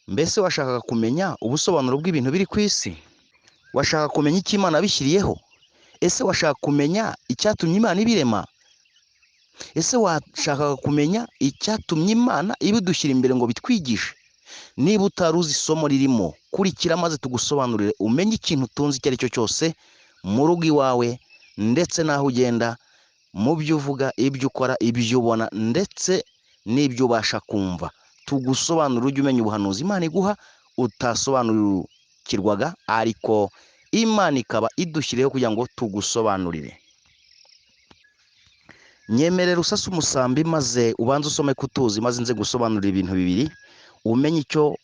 Mbese washakaga kumenya ubusobanuro bw'ibintu biri ku isi? Washaka kumenya icyo Imana yabishyiriyeho? Ese washaka kumenya icyatumye Imana ibirema? Ese washakaga kumenya icyatumye Imana ibidushyira imbere ngo bitwigishe? Niba utari uzi isomo ririmo, kurikira maze tugusobanurire umenye ikintu utunze icyo ari cyo cyose mu rugo iwawe ndetse n'aho ugenda, mu byo uvuga, ibyo ukora, ibyo ubona ndetse n'ibyo ubasha kumva. Tugusobanurire ujye umenya ubuhanuzi Imana iguha utasobanukirwaga, ariko Imana ikaba idushyiriyeho kugira ngo tugusobanurire. Nyemerera usase umusambi maze ubanze usome kutuzi, maze nze gusobanurira ibintu bibiri umenye icyo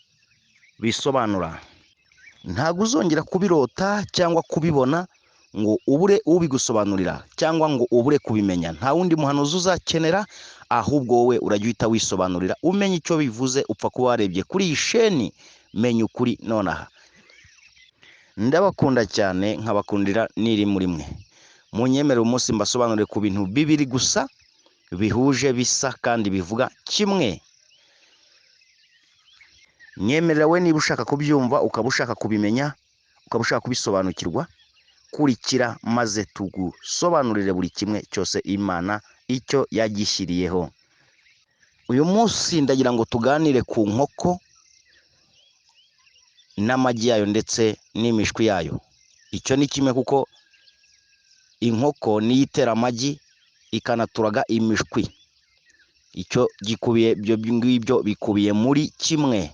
bisobanura. Ntabwo uzongera kubirota cyangwa kubibona ngo ubure ubigusobanurira cyangwa ngo ubure kubimenya. Nta wundi muhanuzi uzakenera, ahubwo wowe urajya uhita wisobanurira umenye icyo bivuze, upfa kuba warebye kuri iyi sheni Menya Ukuri nonaha. Ndabakunda cyane nkabakundira niri muri mwe. Munyemerere umunsi mbasobanurire ku bintu bibiri gusa bihuje, bisa kandi bivuga kimwe. Nyemerera we niba ushaka kubyumva, ukaba ushaka kubimenya, ukaba ushaka kubisobanukirwa, kurikira maze tugusobanurire buri kimwe cyose Imana icyo yagishyiriyeho. Uyu munsi ndagira ngo tuganire ku nkoko n'amagi yayo ndetse n'imishwi yayo. Icyo ni kimwe kuko inkoko niyo itera amagi ikanaturaga imishwi. Icyo gikubiye, ibyo ngibyo bikubiye muri kimwe.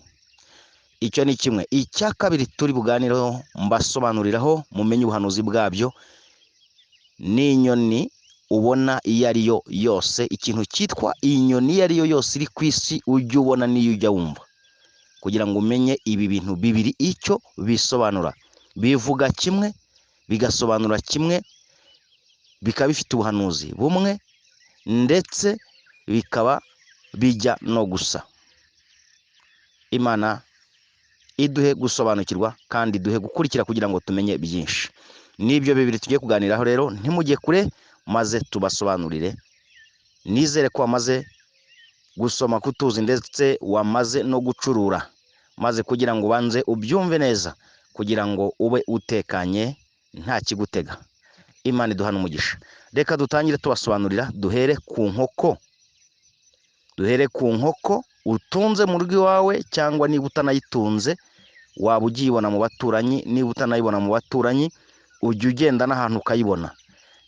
Icyo ni kimwe. Icya kabiri turi buganireho mbasobanuriraho mumenye ubuhanuzi bwabyo, ni inyoni ubona iyo ari yo yose. Ikintu cyitwa inyoni iyo ari yo yose iri ku isi ujya ubona n'iyo ujya wumva, kugira ngo umenye ibi bintu bibiri icyo bisobanura. Bivuga kimwe, bigasobanura kimwe, bikaba bifite ubuhanuzi bumwe ndetse bikaba bijya no gusa. Imana iduhe gusobanukirwa kandi iduhe gukurikira kugira ngo tumenye byinshi. N'ibyo bibiri tugiye kuganiraho rero, ntimujye kure maze tubasobanurire. Nizere ko wamaze gusoma kutuzi ndetse wamaze no gucurura, maze kugira ngo ubanze ubyumve neza, kugira ngo ube utekanye nta kigutega. Imana iduhane umugisha. Reka dutangire tubasobanurira, duhere ku nkoko. Duhere ku nkoko utunze mu rugo iwawe, cyangwa niba utanayitunze waba ugiyibona mu baturanyi. Niba utanayibona mu baturanyi, ujya ugenda n'ahantu ukayibona.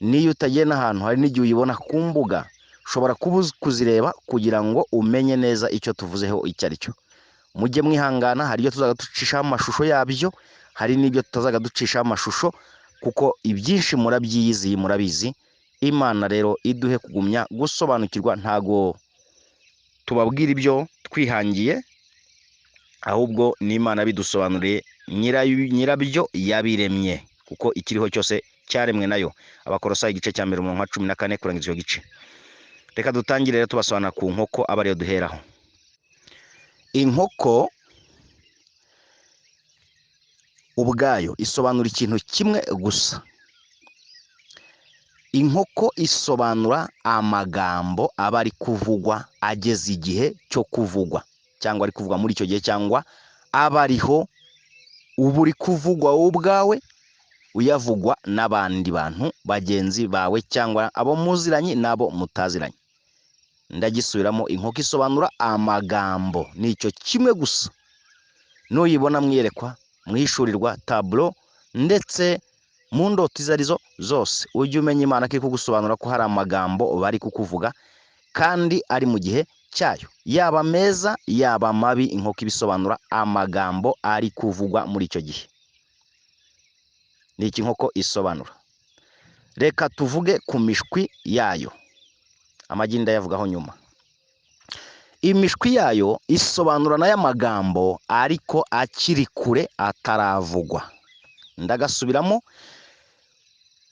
Niyo utagiye n'ahantu, hari n'igihe uyibona ku mbuga. Ushobora kuba kuzireba kugira ngo umenye neza icyo tuvuzeho icyo ari cyo. Mujye mwihangana, hari ibyo tuzaga ducishaho amashusho yabyo, hari n'ibyo tutazaga ducishaho amashusho, kuko ibyinshi murabyiyiziye, murabizi. Imana rero iduhe kugumya gusobanukirwa. Ntago tubabwira ibyo twihangiye, ahubwo ni Imana bidusobanuriye, nyirabyo yabiremye, kuko ikiriho cyose cyaremwe nayo. Abakolosayi igice cya mbere umurongo wa 14 kurangiza icyo gice. Reka dutangire rero tubasobanura ku nkoko, aba ariyo duheraho. Inkoko ubwayo isobanura ikintu kimwe gusa. Inkoko isobanura amagambo aba ari kuvugwa ageze igihe cyo kuvugwa, cyangwa ari kuvugwa muri icyo gihe, cyangwa aba ariho uba uri kuvugwa wowe ubwawe, uyavugwa n'abandi bantu bagenzi bawe, cyangwa abo muziranye n'abo mutaziranye. Ndagisubiramo, inkoko isobanura amagambo, nicyo kimwe gusa. Nuyibona mwiyerekwa, mwishurirwa taburo ndetse mu ndoto izo arizo zose, ujye umenya Imana ko iri kugusobanura ko hari amagambo bari kukuvuga kandi ari mu gihe cyayo, yaba meza yaba mabi. Inkoko ibisobanura amagambo ari kuvugwa muri icyo gihe. Ni iki inkoko isobanura? Reka tuvuge ku mishwi yayo, amagi ndayavugaho nyuma. Imishwi yayo isobanura nayo amagambo ariko akiri kure ataravugwa. Ndagasubiramo,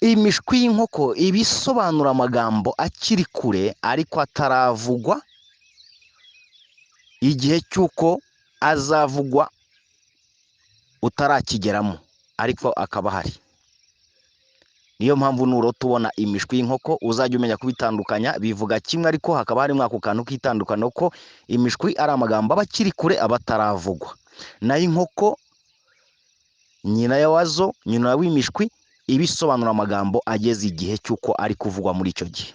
imishwi y'inkoko iba isobanura amagambo akiri kure ariko ataravugwa, igihe cy'uko azavugwa utarakigeramo ariko akaba ahari. Niyo mpamvu nurota ubona imishwi y'inkoko uzajya umenya kubitandukanya, bivuga kimwe ariko hakaba harimo ako kantu k'itandukano ko imishwi ari amagambo aba akiri kure aba ataravugwa. Naho inkoko nyina wazo, nyina w'imishwi, iba isobanura amagambo ageze igihe cy'uko ari kuvugwa muri icyo gihe.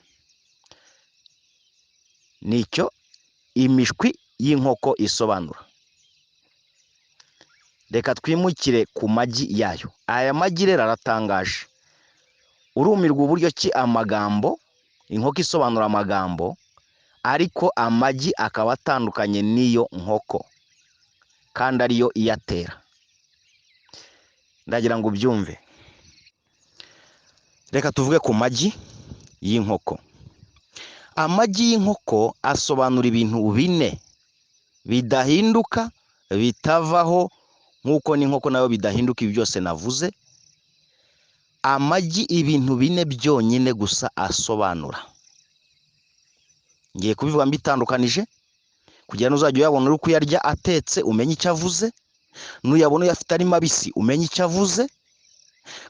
Nicyo imishwi y'inkoko isobanura. Reka twimukire ku magi yayo. Aya magi rero aratangaje, urumirwa uburyo ki amagambo, inkoko isobanura amagambo, ariko amagi akaba atandukanye n'iyo nkoko kandi ariyo iyatera. Ndagira ngo ubyumve. Reka tuvuge ku magi y'inkoko. Amagi y'inkoko asobanura ibintu bine bidahinduka, bitavaho, nk'uko n'inkoko nayo bidahinduka, ibi byose navuze. Amagi ibintu bine byonyine gusa asobanura. Ngiye kubivuga mbitandukanije kugira ngo uzajye uyabona uri kuyarya atetse umenye icyo avuze, nuyabona uyafite ari mabisi umenye icyo avuze,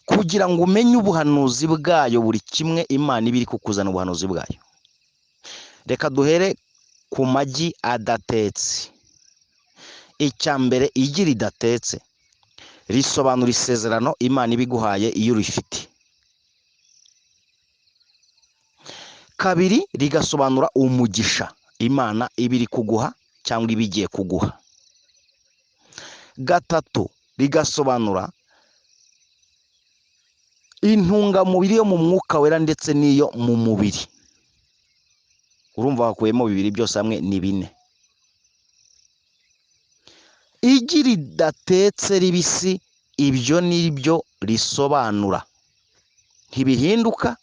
kugira ngo umenye ubuhanuzi bwayo, buri kimwe Imana iba iri kukuzana ubuhanuzi bwayo. Reka duhere ku magi adatetse. Icya mbere, igi ridatetse risobanura isezerano Imana iba iguhaye iyo urifite. Kabiri, rigasobanura umugisha Imana iba iri kuguha cyangwa iba igiye kuguha. Gatatu, rigasobanura intungamubiri yo mu mwuka wera ndetse n'iyo mu mubiri. Urumva hakuyemo bibiri, byose hamwe ni bine. Igi ridatetse ribisi, ibyo nibyo risobanura, ntibihinduka,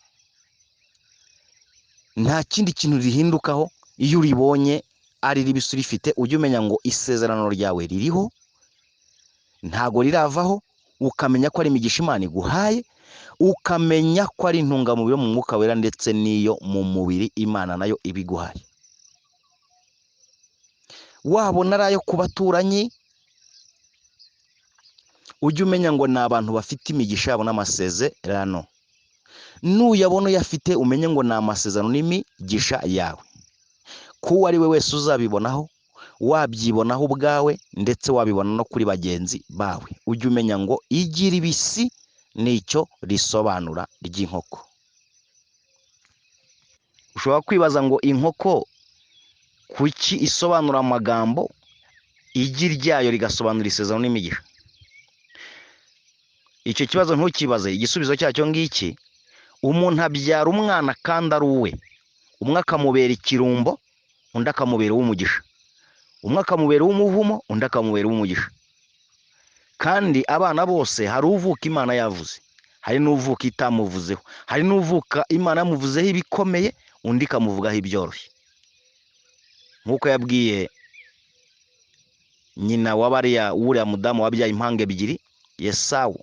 nta kindi kintu rihindukaho. Iyo uribonye ari ribisi urifite, ujye umenya ngo isezerano ryawe ririho, ntago riravaho, ukamenya ko ari imigisha Imana iguhaye, ukamenya ko ari intungamubiri yo mu mwuka wera ndetse n'iyo mu mubiri Imana nayo ibiguhaye. Wabona ari ayo ku baturanyi, ujye umenya ngo ni abantu bafite imigisha yabo n'amasezerano. Nuyabona uyafite, umenye ngo ni amasezerano n'imigisha yawe. Kuwo ari we wese uzabibonaho, wabyibonaho ubwawe ndetse wabibona no kuri bagenzi bawe, ujye umenya ngo igi ribisi nicyo risobanura ry'inkoko. Ushobora kwibaza ngo inkoko kuki isobanura amagambo, igi ryayo rigasobanura isezerano n'imigisha? Icyo kibazo ntukibaze, igisubizo cyacyo ngiki: umuntu abyara umwana kandi ari uwe, umwe akamubera ikirumbo, undi akamubera uw'umugisha, umwe akamubera uw'umuvumo, undi akamubera uw'umugisha. Kandi abana bose hari uvuka Imana yavuze, hari n'uvuka itamuvuzeho, hari n'uvuka Imana yamuvuzeho ibikomeye, undi ikamuvugaho ibyoroshye. Nk'uko yabwiye nyina wa bariya, wuriya mudamu wabyaye impanga ebyiri, Yesawu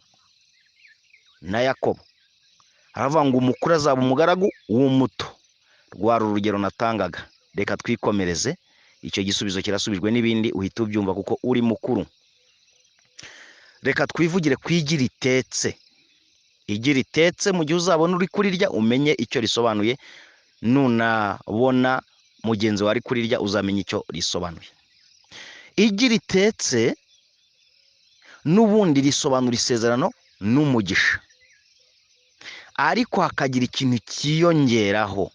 na Yakobo, aravuga ngo umukuru azaba umugaragu w'umuto. Rwari urugero natangaga. Reka twikomereze, icyo gisubizo kirasubijwe n'ibindi uhita ubyumva kuko uri mukuru. Reka twivugire ku igi ritetse. Igi ritetse, mu gihe uzabona uri kurirya umenye icyo risobanuye, nunabona mugenzi wawe ari kurirya uzamenya icyo risobanuye. Igi ritetse n'ubundi risobanura isezerano n'umugisha, ariko hakagira ikintu cyiyongeraho.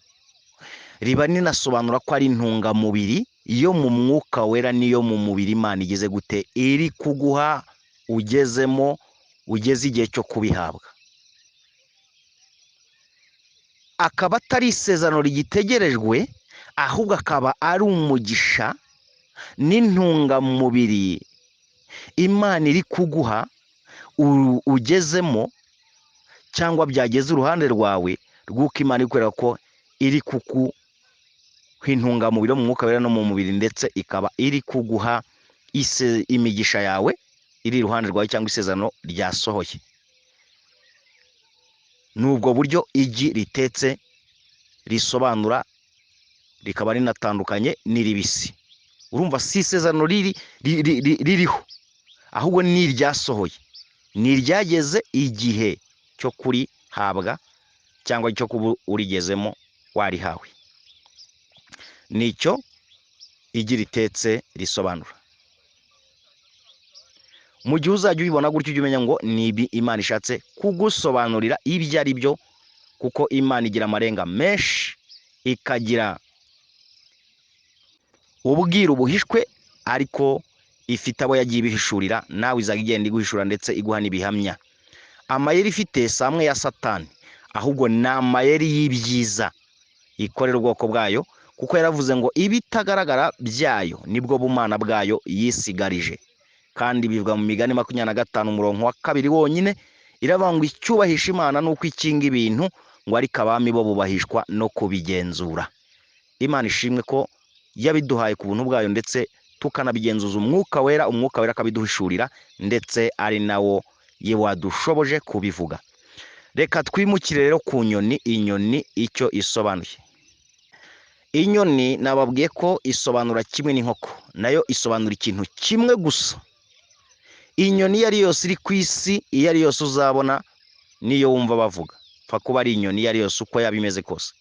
Riba rinasobanura ko ari intungamubiri yo mu mwuka wera n'iyo mu mubiri Imana igeze gute iri kuguha, ugezemo, ugeze igihe cyo kubihabwa. Akaba atari isezerano rigitegerejwe, ahubwo akaba ari umugisha n'intungamubiri Imana iri kuguha ugezemo, cyangwa byageze uruhande rwawe rw'uko Imana iri kukwereka ko iri kuguha intungamubiri yo mu mwuka wera no mu mubiri, ndetse ikaba iri kuguha imigisha yawe iri iruhande rwawe, cyangwa isezerano ryasohoye. Ni ubwo buryo igi ritetse risobanura, rikaba rinatandukanye n'iribisi. Urumva si isezerano ririho, ahubwo ni iryasohoye, ni iryageze igihe cyo kurihabwa cyangwa cyo kuba urigezemo warihawe. Nicyo igi ritetse risobanura. Mu gihe uzajya ubibona gutyo, ujye umenya ngo ni ibi Imana ishatse kugusobanurira ibyo ari byo, kuko Imana igira amarenga menshi, ikagira ubwiru buhishwe, ariko ifite abo yagiye ibihishurira, nawe izajya igenda iguhishura ndetse iguha n'ibihamya. Amayeri ifite si amwe ya Satani, ahubwo ni amayeri y'ibyiza ikorera ubwoko bwayo, kuko yaravuze ngo ibitagaragara byayo nibwo bumana bwayo yisigarije. Kandi bivuga mu Migani 25 umurongo wa 2 wonyine, iravuga ngo icyubahisha Imana ni uko ikinga ibintu, ngo ariko abami bo bubahishwa no kubigenzura. Imana ishimwe ko yabiduhaye ku buntu bwayo, ndetse tukanabigenzuza Umwuka Wera, Umwuka Wera akabiduhishurira, ndetse ari nawo ye wadushoboje kubivuga. Reka twimukire rero ku nyoni. Inyoni icyo isobanuye, inyoni nababwiye ko isobanura kimwe n'inkoko, nayo isobanura ikintu kimwe gusa. Inyoni iyo ari yose iri ku isi, iyo ari yose uzabona, niyo wumva bavuga, pfa kuba ari inyoni iyo ari yose uko yaba imeze kose,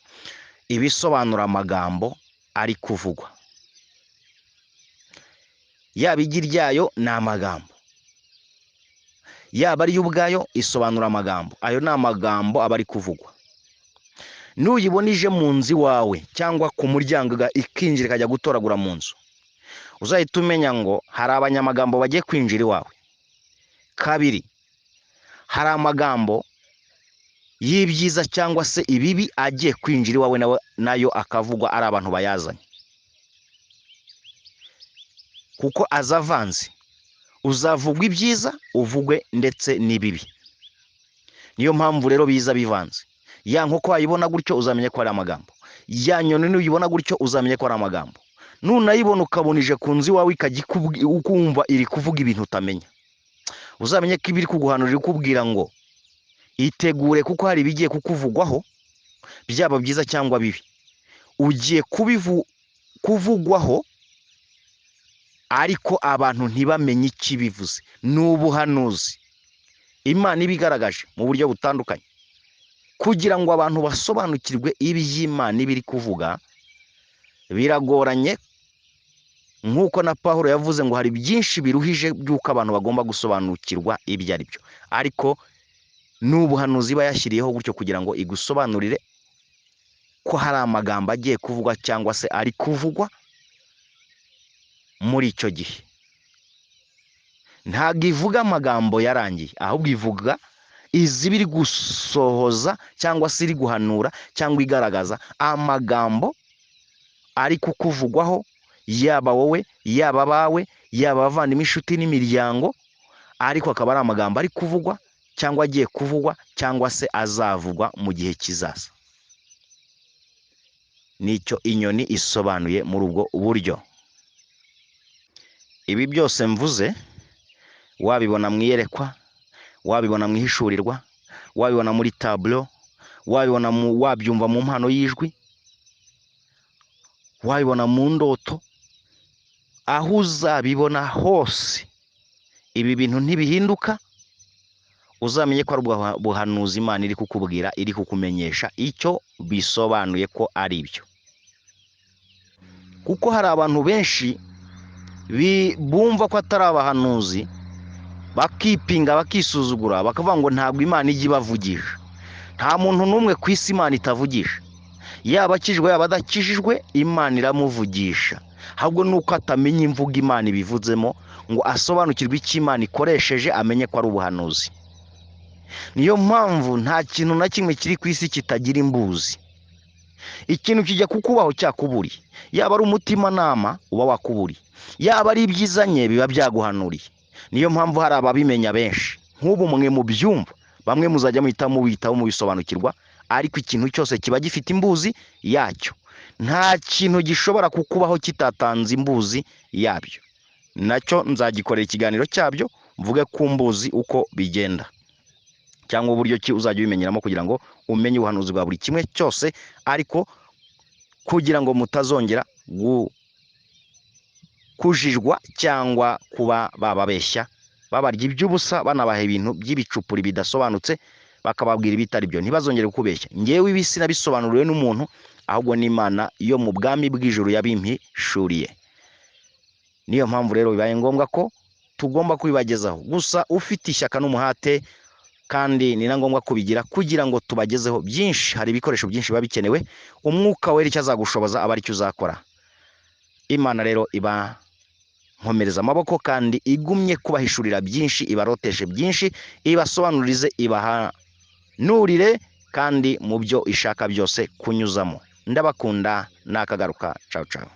iba isobanura amagambo ari kuvugwa. Yaba igi ryayo ni amagambo, yaba ariyo ubwayo isobanura amagambo, ayo ni amagambo aba ari kuvugwa. Nuyibona ije mu nzu iwawe cyangwa ku muryango ikinjira ikajya gutoragura mu nzu, uzahita umenya ngo hari abanyamagambo bagiye kwinjira iwawe. Kabiri, hari amagambo y'ibyiza cyangwa se ibibi agiye kwinjira iwawe nayo akavugwa ari abantu bayazanye, kuko aza avanze. Uzavugwa ibyiza uvugwe ndetse n'ibibi. Niyo mpamvu rero biza bivanze. Ya nkoko wayibona gutyo uzamenye ko ari amagambo, ya nyoni nuyibona gutyo uzamenye ko ari amagambo. Nunayibona ukabona ije ku nzu iwawe ikajya ukumva iri kuvuga ibintu utamenya, uzamenye ko ibiri kuguhanurira ikubwira ngo itegure, kuko hari ibigiye kukuvugwaho, byaba byiza cyangwa bibi, ugiye kuvugwaho, ariko abantu ntibamenye ikibivuze. Ni ubuhanuzi Imana iba igaragaje mu buryo butandukanye, kugira ngo abantu basobanukirwe iby'Imana iba iri kuvuga. Biragoranye, nk'uko na Pawulo yavuze ngo hari byinshi biruhije by'uko abantu bagomba gusobanukirwa ibyo ari byo, ariko ni ubuhanuzi iba yashyiriyeho gutyo kugira ngo igusobanurire ko hari amagambo agiye kuvugwa cyangwa se ari kuvugwa muri icyo gihe. Ntabwo ivuga amagambo yarangiye, ahubwo ivuga izi biri gusohoza cyangwa se iri guhanura cyangwa igaragaza amagambo ari kukuvugwaho, yaba wowe, yaba abawe, yaba abavandimwe, inshuti n'imiryango, ariko akaba ari amagambo ari kuvugwa cyangwa agiye kuvugwa cyangwa se azavugwa mu gihe kizaza. Nicyo inyoni isobanuye muri ubwo buryo. Ibi byose mvuze wabibona mu iyerekwa, wabibona mu ihishurirwa, wabibona muri tableau, wabibona wabyumva mu mpano y'ijwi, wabibona mu ndoto, aho uzabibona hose ibi bintu ntibihinduka. Uzamenye ko ari buhanuzi Imana iri kukubwira, iri kukumenyesha icyo bisobanuye ko ari byo. Kuko hari abantu benshi bumva ko atari abahanuzi, bakipinga, bakisuzugura, bakavuga ngo ntabwo Imana ijya ibavugisha. Nta muntu n'umwe ku isi Imana itavugisha, yaba akijijwe yaba adakijijwe, Imana iramuvugisha. Ahubwo nuko atamenya imvugo Imana ibivuzemo ngo asobanukirwe icyo Imana ikoresheje, amenye ko ari ubuhanuzi. Niyo mpamvu nta kintu na kimwe kiri ku isi kitagira imbuzi. Ikintu kijya kukubaho cyakuburiye, yaba ari umutimanama uba wakuburiye, yaba ari ibyizanye biba byaguhanuriye. Niyo mpamvu hari ababimenya benshi. Nk'ubu mwe mubyumva, bamwe muzajya muhita mubitaho mubisobanukirwa, ariko ikintu cyose kiba gifite imbuzi yacyo. Nta kintu gishobora kukubaho kitatanze imbuzi yabyo. Nacyo nzagikorera ikiganiro cyabyo, mvuge ku mbuzi uko bigenda, cyangwa uburyo ki uzajya ubimenyeramo kugira ngo umenye ubuhanuzi bwa buri kimwe cyose, ariko kugira ngo mutazongera kujijwa cyangwa kuba bababeshya, babarya iby'ubusa, banabaha ibintu by'ibicupuri bidasobanutse, bakababwira ibitari byo. Ntibazongere kukubeshya. Ngewe ibi sinabisobanuriwe n'umuntu, ahubwo n'Imana yo mu bwami bw'ijuru yabimpishuriye. Niyo mpamvu rero bibaye ngombwa ko tugomba kubibagezaho. Gusa ufite ishyaka n'umuhate, kandi ni na ngombwa kubigira kugira ngo tubagezeho byinshi. Hari ibikoresho byinshi biba bikenewe. Umwuka Wera icyo azagushoboza aba aricyo uzakora. Imana rero iba nkomereza amaboko kandi igumye kubahishurira byinshi, ibaroteshe byinshi, ibasobanurize, ibahanurire, kandi mu byo ishaka byose kunyuzamo. Ndabakunda, nakagaruka. Ciao ciao.